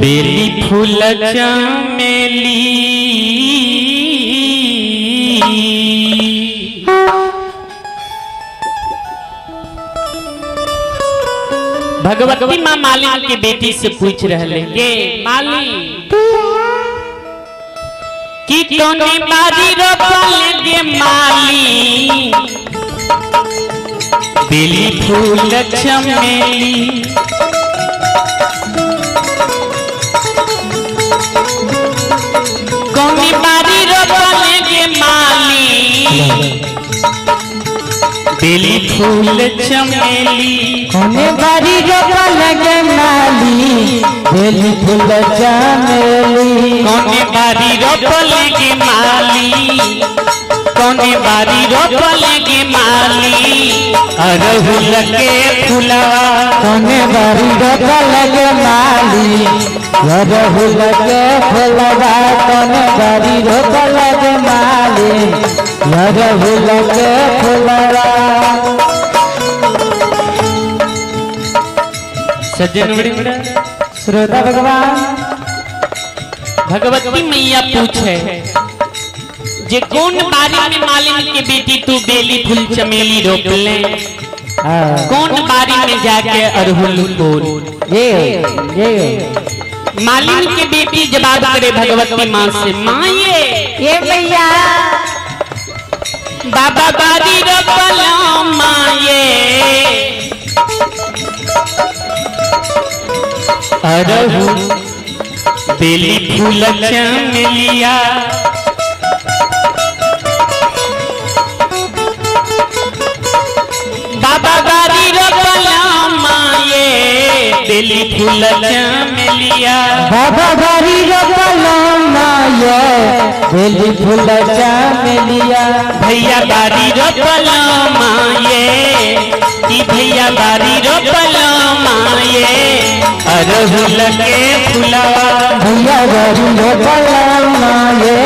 बेली फूल चमेली भगवती माँ मालिन के बेटी से पूछ रहे गे माली कि कोने बारी रोपल गे माली बेली फूल चमेली। कोने बारी रोपल गे माली बेली फूल चमेली। कोने बारी रोपल गे माली बेली फूल चमेली। कोने बारी रोपल गे माली कोने बारी रोपल गे माली अरहुल के फुलवा। कोने बारी रोपल गे माली अरहुल के फुलवा। कोने बारी रोपल गे माली अरहुल के फुलवा। सज्जन श्रोता भगवान भगवती मैया पूछे जे कौन बारी में मालिन के बेटी तू बेली फूल चमेली रोप ले, कौन बारी में जाके अरहुल फूल। ये मालिन के बेटी जवाब करे भगवती माँ से, माँ ये भैया बाबा बारी रोपला माँ ये अरहुल बेली फूल चमेलिया। बाबा बारी रोपला माँ ये बेली फूल चमेलिया। बाबा बारी रोपला माँ ये बेली फूल चमेलिया। भैया बारी रोपला माँ ये कि भैया बारी रोपला माँ ये अरहुल के फुलवा। भैया बारी रोपला माँ ये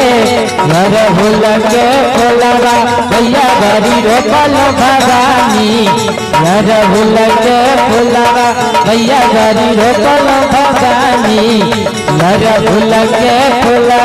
अरहुल के फुलवा। भैया बारी रोपला भवानी अरहुल के फुलवा। भैया बारी रोपला भवानी अरहुल के फुलवा।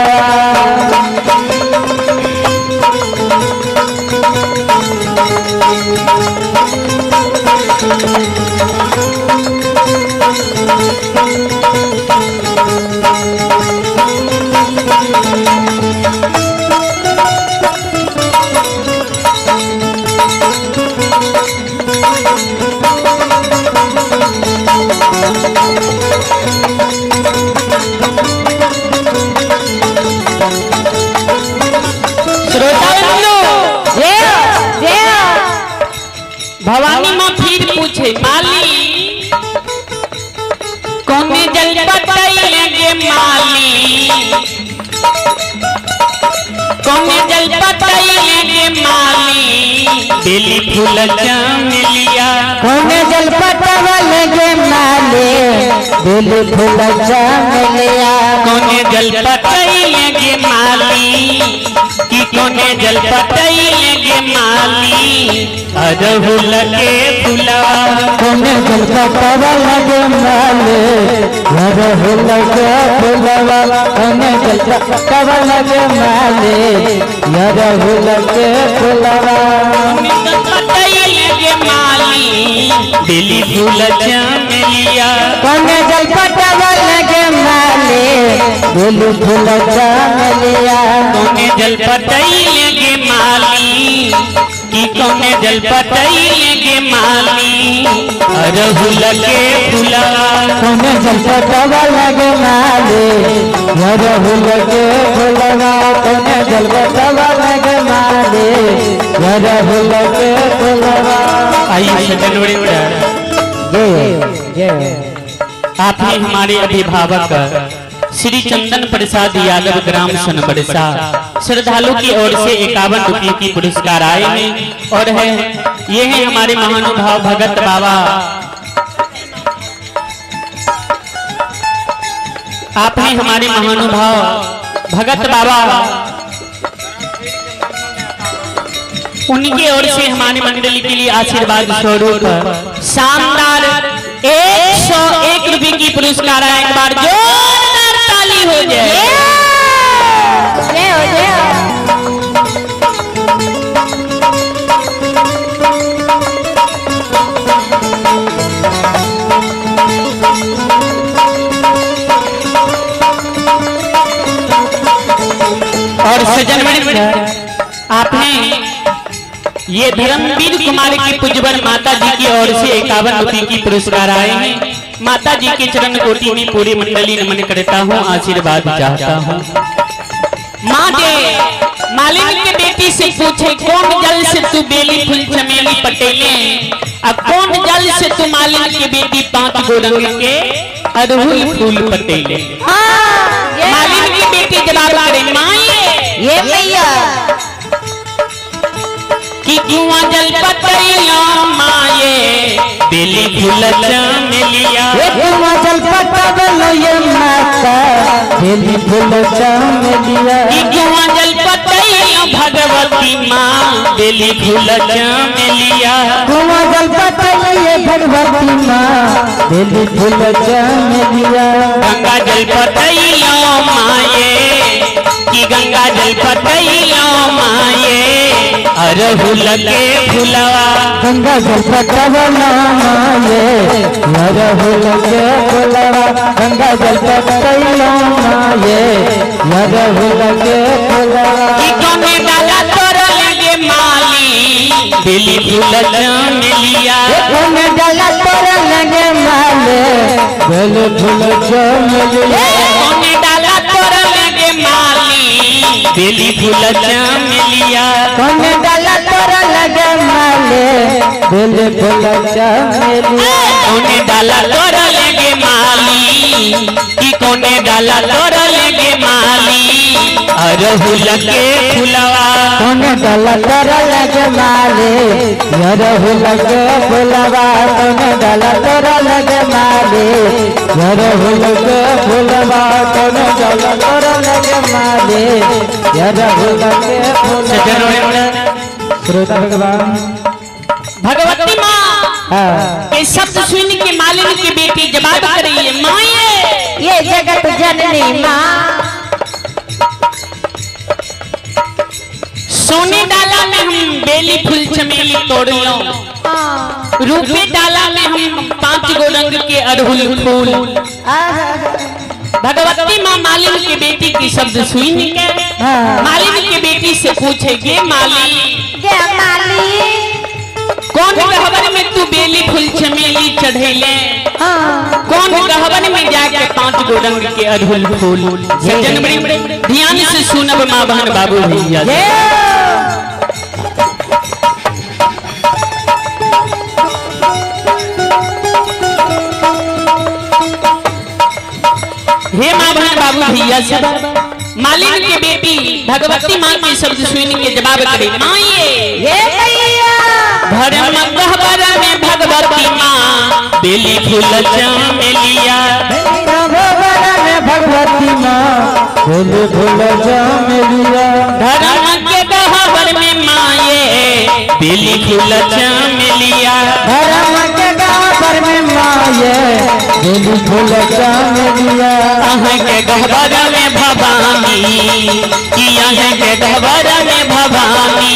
भवानी माँ फिर पूछे माली कौने जल पतई गे माली कौने जल पतई गे माली बेली फूल चमेलिया। कौने जल पतवल गे माली बेली फूल चमेलिया। कौने जल पतई गे माली कि कौने जल पतई गे माली अरहुल के फुलवा। कौने जल पतवल गे माली अरहुल के फुलवा। कौने जल पतवल गे माली अरहुल के फुलवा। पतई गे माली बेली फूल चमेलिया। कौने जल पतवल गे माली बेली फूल चमेलिया। कौने जल पतई गे माली कि कौने जल पतई गे माली अरहुल के फुलवा। कौने जल पतवल गे माली अरहुल के फुलवा। कौने जल पतवल गे माली अरहुल के फुलवा। आइए सज्जन आप ही हमारे अभिभावक श्री चंदन प्रसाद यादव ग्राम सोनबरसा श्रद्धालु की ओर से 51 रुपये की पुरस्कार आए हैं। और है ये है हमारे महानुभाव भगत बाबा, आप ही हमारे महानुभाव भगत बाबा, उनकी ओर से हमारे मंडली के लिए आशीर्वाद स्वरूप शानदार 101 रुपए की पुरस्कार है। एक बार जोरदार ताली हो जाए। जय हो जय हो। और सज्जन आपने ये धर्मवीर कुमार की पुजवर माता जी की ओर से 51 रुपए की पुरस्कार आए हैं। माता जी के चरण कोटि में पूरी मंडली नमन करता हूँ, आशीर्वाद चाहता हूँ। माँ के मालिन के बेटी से पूछे कौन जल से तू बेली फूल चमेली पटेले, अब कौन जल से तू मालिन की बेटी 5 गो रंग के अड़हुल फूल पटेले। मालिन की बेटी जवाब करे माँ ये मैया कि कुआं जल पतैया माये बेली फूल चमेलिया। कुआं जल पतैया माता बेली फूल चमेलिया। कि कुआं जल पतैया भगवती माँ बेली फूल चमेलिया। कुआं जल पतैया भगवती माँ बेली फूल चमेलिया। गंगा जल पतैया माये कि गंगा जल पतैया माये अरहुल के फुलवा। गंगा जल पतैया माये अरहुल के फुलवा। गंगा जल पतैया माये अरहुल के फुलवा। कि कौने डाला तोरा लगे माली बेली फूल चमेलिया। कौने डाला तोरा लगे माले बेली फूल चमेलिया। कौने डाला तोरा लगे माली बेली फूल चमेलिया। कौने डाला तोरा लगे माले बेली फूल चमेलिया। कौने डाला तोरा लगे माली कि कौने डाला तोरा लगे माली अरहुल के फुलवा। कौने डाला तोरा लगे माले अरहुल के फुलवा। कौने डाला तोरा लगे माले अरहुल के फुलवा। कौने डाला तोरा लगे माले अरहुल के फुलवा। श्रोता भगवान भगवती माँ के शब्द सुन के मालिन की बेटी जवाब कर रही है माँ ये जगत जननी माँ। सोने डाला में हम बेली फूल चमेली तोड़ लो, रूपे डाला में हम 5 गो रंग के अड़हुल फूल। भगवती माँ मालिन की बेटी की शब्द सुन के मालिन की बेटी से पूछेगी माली माली कौन गहवर में तू बेली फूल चमेली चढ़ेले, कौन गहवर में जाके 5 गो रंग के अड़हुल फूल। सज्जन बड़े ध्यान से सुनब माँ बहन बाबू भैया। हे माँ बहन बाबू भैया सब मालिन के बेटी भगवती माँ के शब्द सुन के जवाब करे माँ ये धर्म गहवर में भगवती माँ बेली फूल चमेलिया। में भगवती माँ बेली फूल चमेलिया। धर्म के गहवर में माँ ये बेली फूल चमेलिया। धर्म के गहवर में माँ ये बेली फूल चमेलिया। अहाँ के गहवर में भवानी कि अहाँ के गहवर में भवानी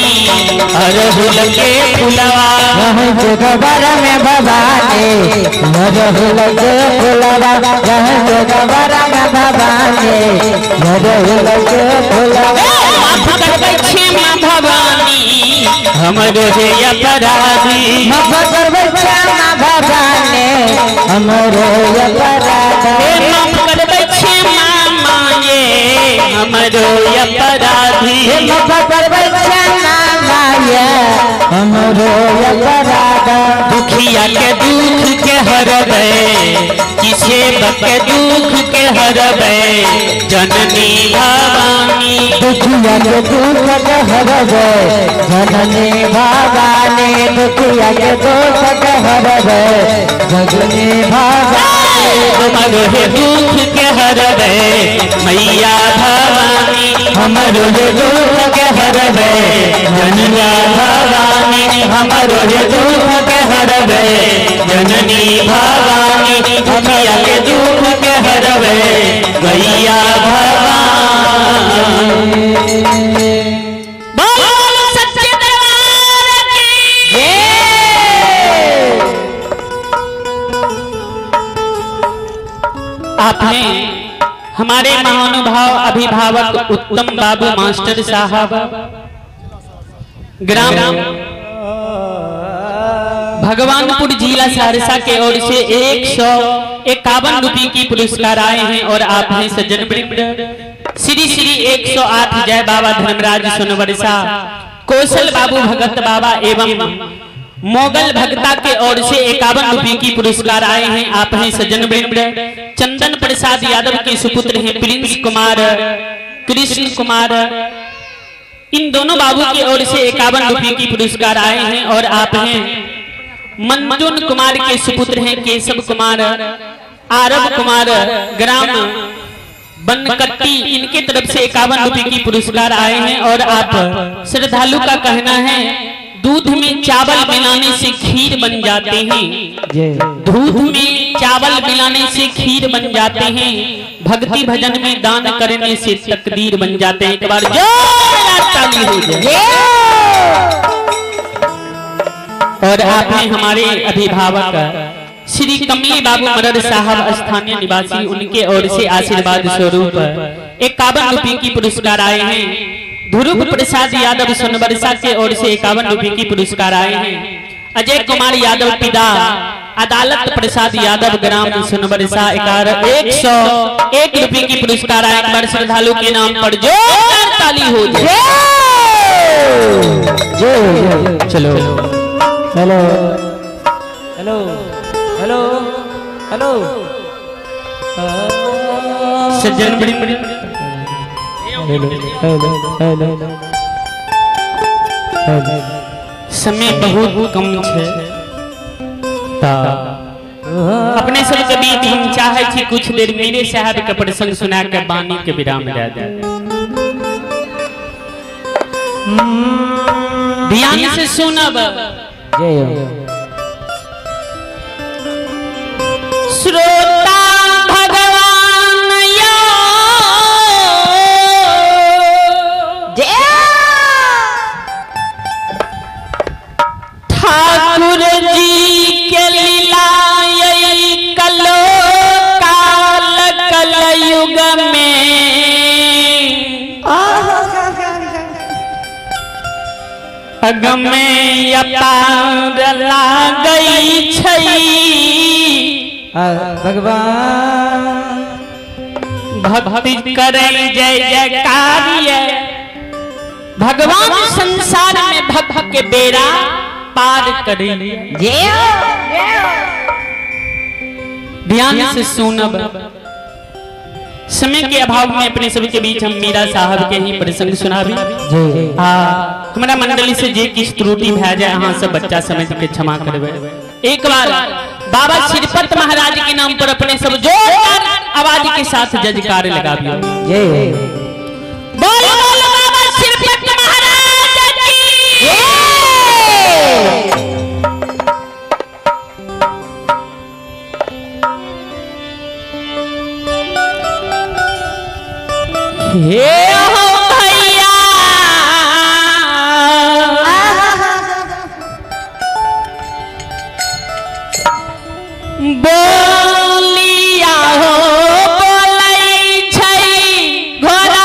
अरहुल के फुलवा। अहाँ के गहवर में भवानी अरहुल के फुलवा। अहाँ के गहवर में भवानी अरहुल के फुलवा। माफ करबै क्षमा भवानी हमरो हे अपराधी। माफ करबै क्षमा भवानी हमरो अपराधी। माफ करबै क्षमा माये हमरो अपराधी। माफ करबै क्षमा माये हमरो अपराधी। दुखिया के दुख के हरबै किसे के दुख के हरबै जननी भवानी। दुखिया के दुख के हरबै जननी भवानी। दुखिया के दुख के हरबै जननी भवानी। हमरो हे दुख के हरबे मैया भवानी, हमरो हे दुख के हरबे जननी भवानी, हमरो हे दुख के हरबे जननी भवानी, दुखिया के दुख के हरबे मैया भवानी। बोल सच्चे दरबार की जय। आपने हमारे महानुभाव अभिभावक उत्तम बाबू मास्टर साहब ग्राम भगवानपुर जिला सहरसा के ओर से 151 रुपये की पुरस्कार आए हैं। और आप हैं सज्जन वृंद श्री श्री 108 जय बाबा धर्मराज सोनवर्षा कौशल बाबू भगत बाबा एवं मोगल भगता के ओर से 51 रुपये की पुरस्कार आए हैं। आप हैं सज्जन वृंद चंदन प्रसाद यादव के सुपुत्र हैं प्रिंस कुमार कृष्ण कुमार, इन दोनों बाबू की ओर से 51 रुपये की पुरस्कार आए हैं। और आप हैं मंजुन कुमार के सुपुत्र हैं केशव कुमार आरब कुमार ग्राम बनकट्टी, इनके तरफ से 51 रुपये की पुरस्कार आए हैं। और आप श्रद्धालु का कहना है दूध में चावल मिलाने से खीर बन जाते हैं, दूध में चावल मिलाने से खीर बन जाते हैं, भक्ति भजन में दान करने से तकदीर बन जाते हैं। एक बार जोरदार ताली हो जाए। और आपने हमारे अभिभावक श्री कमली बाबू मरर साहब स्थानीय निवासी, उनके ओर से आशीर्वाद स्वरूप 51 रुपये की पुरस्कार आए हैं। ध्रुव प्रसाद यादव सोनवर्षा के ओर से 51 रुपये की पुरस्कार आए हैं। अजय कुमार यादव पिता अदालत प्रसाद यादव ग्राम सोनवर्षा 101 रुपये की पुरस्कार आए। एक बार श्रद्धालु के नाम पर जोरदार ताली हो जाए। चलो हेलो हेलो हेलो हेलो सज्जन बड़ी बड़ी हेलो हेलो हेलो हेलो। समय बहुत कम है, अपने सबके बीच हम चाहे छी कुछ देर मेरे साहब के प्रसंग सुना के वाणी के विराम दे दे। ध्यान से सुनब। श्रोता भगवान यो ठाकुर जी के लीला कलो काल कलयुग में अगमे अपार लागई छई भगवान भक्ति करे जय जयकार। भगवान संसार में भक्त के बेड़ा पार करे। ध्यान से सुनब। समय के अभाव में अपने सभी के बीच हम मीरा साहब के ही प्रसंग सुनाबी। हमारा मंडली से जे किछु त्रुटि भए जाए अहाँ सब बच्चा समझ के क्षमा करबै। एक बार बाबा श्रीपत महाराज के नाम पर अपने सब जोरदार आवाज के साथ जयकार लगाबियो। बोलो बोलो बाबा श्रीपत महाराज की जय। हे हो भैया बोलिया हो बोलै छै घोड़ा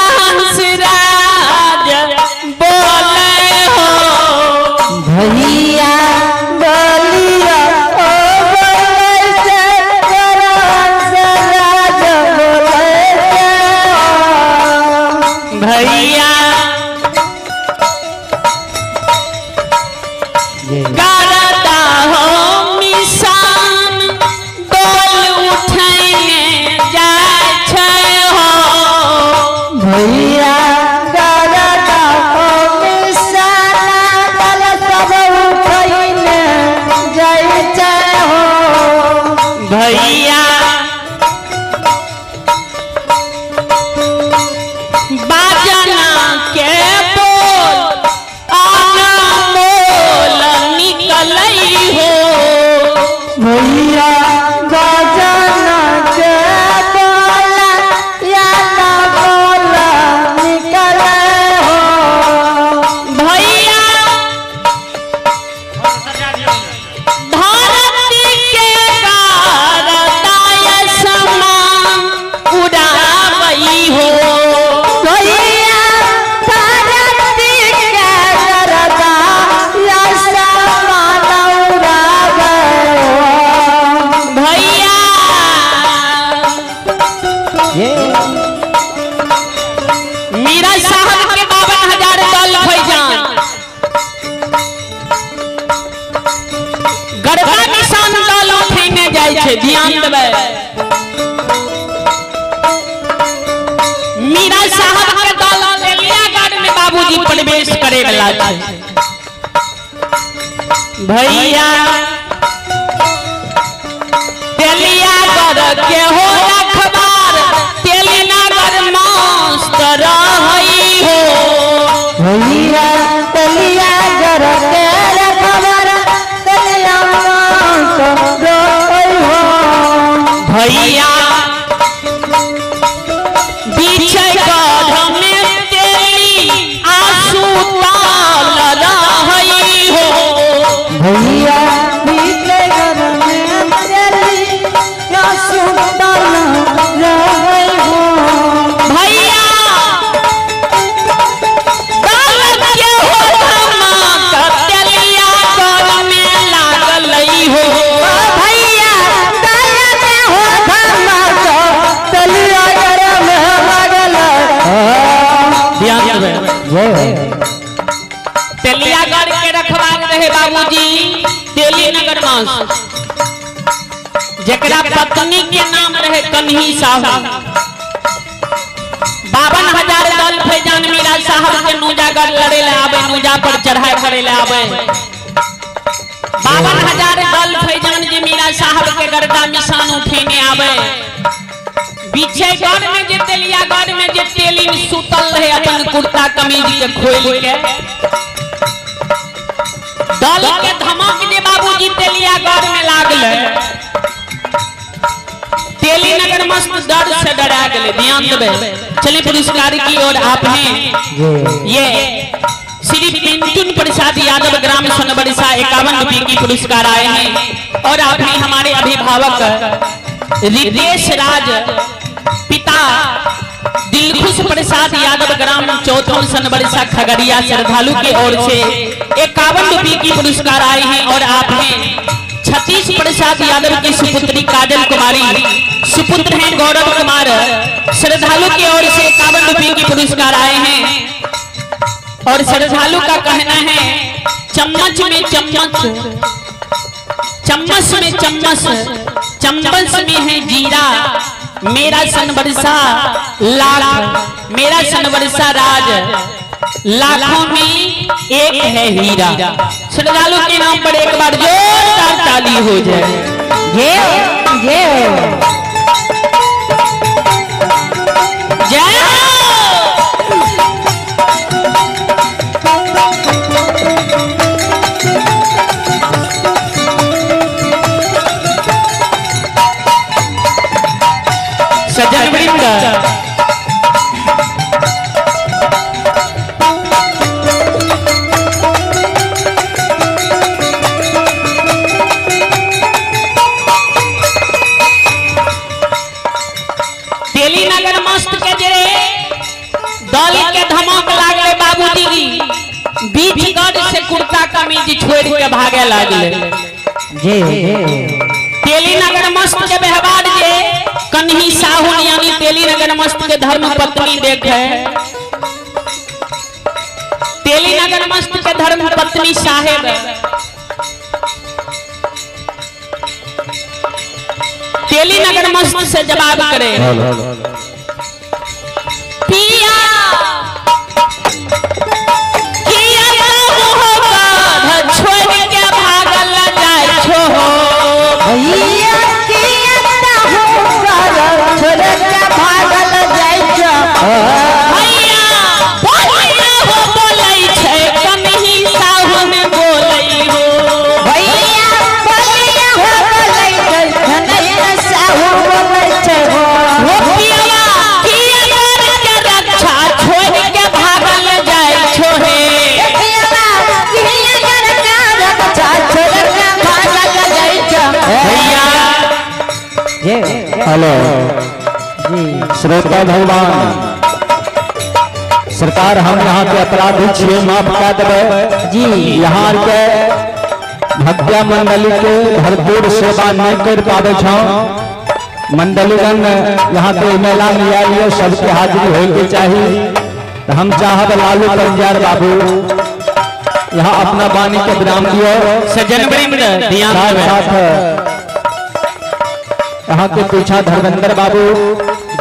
ध्यान देबै। मीरा साहब के दल तेलियागढ़ में बाबूजी प्रवेश करे वाला छै। भैया तेलियागढ़ के हो रखबार तेलीनगर मस्त रहई हो। भैया तेलियागढ़ के रखबार तेलिया मस्त रहई हो। भैया बीचे गढ़ में तेली आंसू ताल रहई हो। भैया बीचे गढ़ में तेली आंसू ताल रहई हो। भैया दल के हो धमक तेलियागढ़ में लागल हो। भैया दल के हो धमक तेलियागढ़ में लागल हो। ध्यान देबै। तेलियागढ़ के रखवार रहे बाबूजी तेलीनगर मास, जेकरा पत्नी के नाम रहे कन्ही साहू। 52,000 दल फैजान मीरा साहब के नूजागढ़ लड़े ले आवे, नूजा पर चढ़ाई करे ले आवे। 52,000 दल फैजान जी मीरा साहब के गर्दा मिशान उठेने आवे। पीछे गढ़ में जे तेलियागढ़ में जे तेली सुतल रहे अपन कुर्ता कमीज के खोल के दल के धमक जे बाबूजी तेलियागढ़ में लागल। तेलीनगर मस्त डर से डरा गए। ध्यान देबै। चलिए पुरस्कार की ओर आपने ये श्री पिंटुन प्रसाद यादव ग्राम सोनबरसा 51 रुपये की पुरस्कार आए हैं। और आपने हमारे अभिभावक रितेश राज पिता दिलखुश प्रसाद यादव ग्राम चौथौल सोनबरसा खगड़िया श्रद्धालु की ओर से 51 रुपये की पुरस्कार आए हैं। और आपने छत्तीस प्रसाद यादव की सुपुत्री काजल कुमारी, सुपुत्र हैं गौरव कुमार, श्रद्धालु की ओर से 51 रुपये की पुरस्कार आए हैं। और श्रद्धालु का कहना है चम्मच में चम्मच, चम्मच में चम्मच, चम्मच में है जीरा, मेरा सनबरसा लाख, मेरा सनबरसा राज, लाखों में एक है हीरा। श्रद्धालु के नाम पर एक बार जोरदार ताली हो जाए। जय जय जय। सज्जन वृंद, तेलीनगर मस्त के जे दल के धमक लागले बाबूजी बीच गढ़ से कुर्ता कमीज छोड़ के भागे लागले। तेलीनगर मस्त के व्यवहार जे कन्ही साहू यानी तेलीनगर मस्त के धर्म पत्नी देखे, तेलीनगर मस्त के धर्म पत्नी साहेब तेलीनगर मस्त से जवाब करे, पिया किया छोड़ के भागल जाय छो। भैया किया छोड़ के भागल जाय छो। भैया बोलै हो बोलै छै कन्ही साहू ने बोलै हो। भैया बोलै हो बोलै छै कन्ही साहू बोलै छै हो। पिया किया के रक्षा छोड़ के भागल जाय छो हे। पिया किया के रक्षा छोड़ के भागल जाय छो। भैया हेलो श्रोता भगवान सरकार, हम यहाँ के अपराधी छियै, माफ कऽ देबै जी। यहाँ के भक्तिया मंडली के भरपूर सेवा नहीं कर पाबै छौ। मंडलीगण यहाँ के मेला में आयल ये सबके हाजिरी होय के चाही। तो हम चाहब लालू पंजार बाबू यहाँ अपना वाणी के विराम दियो। सज्जन वृंद ध्यान साथ साथ यहाँ के पीछा धर्मेंद्र बाबू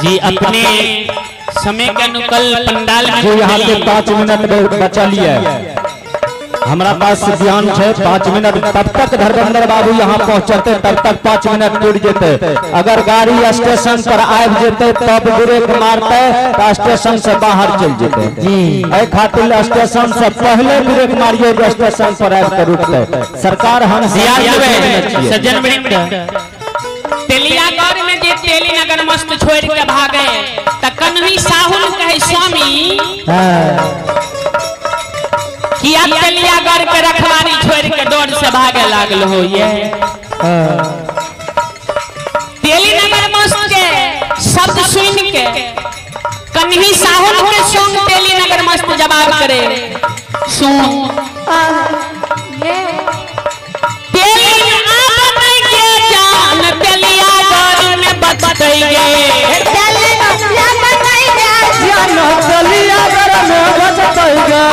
जी अपने समय के अनुकूल पंडाल में जी यहाँ के 5 मिनट बचल है, हमारा पास ज्ञान है 5 मिनट, तब तक धर्मेंद्र बाबू यहाँ पहुँचते तब तक 5 मिनट टूट जेते। अगर गाड़ी स्टेशन पर आबि जेते तब ब्रेक मारते तो स्टेशन से बाहर चल जेते। एहि खातिर स्टेशन से पहले ब्रेक मारिए स्टेशन पर आबि के रुकते। सरकार हम सज्जन वृंद तेलियागढ़ में जे तेली नगर मस्त छोड़ के भागे त कन्हई साहुन कहे स्वामी किया तेलियागढ़ के रखवारी छोड़ के डर से भागे लागल हो। ये तेली नगर मस्त के शब्द सुन के कन्हई साहुन के संग तेली नगर मस्त जवाब करे सुन तेली आप के जान तेलियागढ़ में बचते गे तेलियागढ़ में बचते गे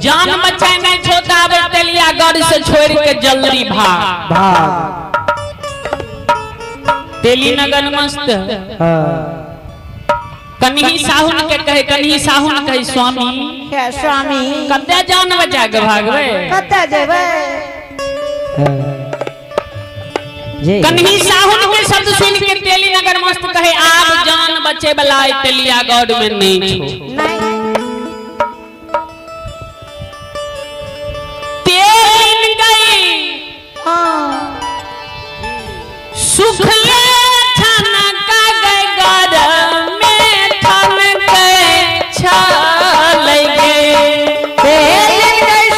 जान बचाए नहीं छोटा तेलियागढ़ से छोड़ के जल्दी भाग भाग। तेली नगर मस्त कन्हई साहुन के कहे कन्हई साहुन कहे स्वामी स्वामी कते जान बचा के भागबे कते जेबै। कन्हई साहुन के शब्द सुन के तेली नगर मस्त कहे आब जान बचे वाला तेलियागढ़ में नहीं छो। सुखले ठनका गए गर में ठनके छल गे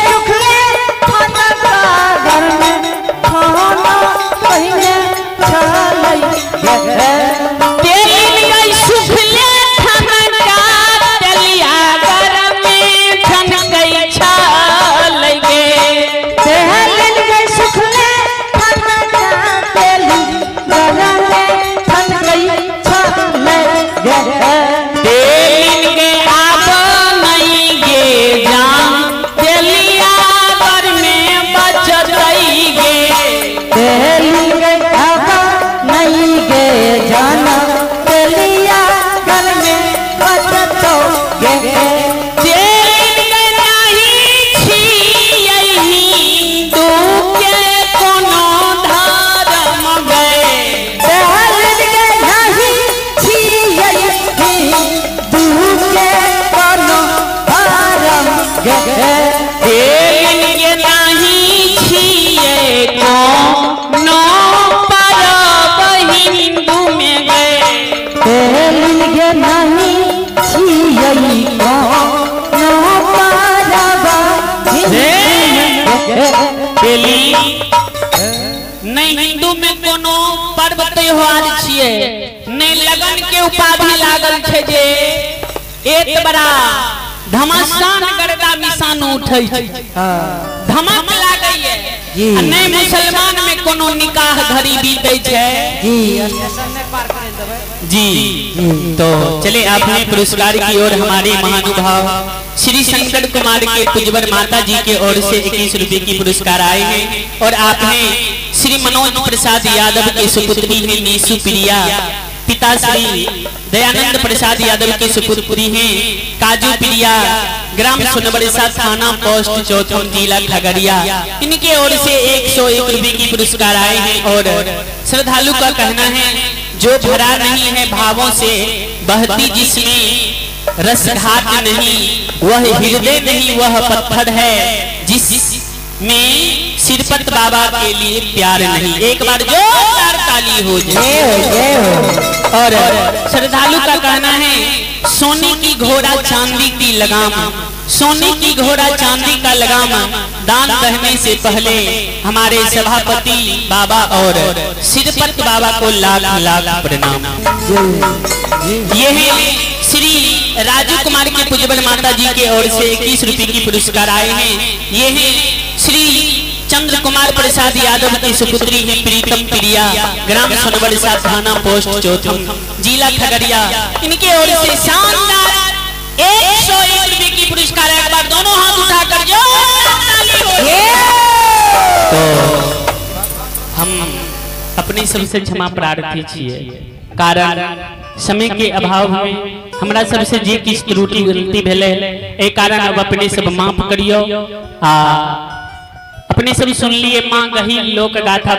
सुखले ठनका गर में ठनका पहिने छल गे तेलिन गई सुखले ठनका तेलियागढ़ में ठनके छल गे तेलिन गई सुखले ठनका तेली तेलिन गे आब नहीं गे जान तेलियागढ़ में बचतई गे तेलिन गे आब नहीं गे जान तेलियागढ़ में बचतई गे तेलिन गे नहीं छियै हिंदू के कोनो धर्म गे तेलिन गे नहीं छियै हिंदू के कोनो धर्म गे तेलिन गे नहीं छियै कोनो परब हिंदू में गे तेलिन गे नहीं छियै कोनो परब हिंदू में गे। तेली नहीं हिंदू में कोनो पर्व त्योहार छियै नहीं लगन के उपाधि लागल छै जे एक बड़ा धमासान गर्दा मिसान उठै छै धमक लागैये आ नहीं मुसलमान में कोनो निकाह घड़ी बीतै छै जी। तो चले आपने पुरस्कार की ओर हमारे महानुभाव श्री शंकर कुमार के पुजवर माता जी के ओर से 21 रुपए की पुरस्कार आए हैं और आपने श्री मनोज प्रसाद यादव के सुपुत्री हैं नीसू प्रिया पिता श्री दयानंद प्रसाद यादव की सुपुत्री हैं। काजू प्रिया, ग्राम सोनबरसा, थाना पोस्ट चौथम, जिला खगड़िया, इनके ओर से 101 रुपये की पुरस्कार आए हैं। और श्रद्धालु का कहना है, जो भरा नहीं है भावों से बहती जिसमें रसघात नहीं, वह हृदय नहीं वह पत्थर है, जिसमें सिरपत बाबा के लिए प्यार नहीं। एक बार जोरदार ताली हो जाए। और श्रद्धालु का कहना है, सोने की घोड़ा चांदी की लगाम, सोने की घोड़ा चांदी का लगाम, दान कहने से पहले हमारे सभापति बाबा और सिरपत बाबा को लाख लाख प्रणाम। ये है श्री राजू कुमार के पुजबल माता जी के ओर से 21 रुपए की पुरस्कार आए हैं। ये है श्री चंद्र कुमार प्रसाद यादव की सुपुत्री है प्रीतम प्रिया, ग्राम सोनबरसा, थाना पोस्ट चौथम, जिला खगड़िया, इनके ओर से शानदार 101 रुपए की पुरस्कार। एक बार दोनों हाथ उठाकर जोरदार ताली हो। तो हम अपने सबसे क्षमा प्रार्थी छिए, कारण समय के अभाव में हमरा सबसे जे किछु त्रुटि गलती भेलै, एहि कारण अब अपने सब माफ करियो। आ अपने सब सुनलिए माँ गही लोक गाथा।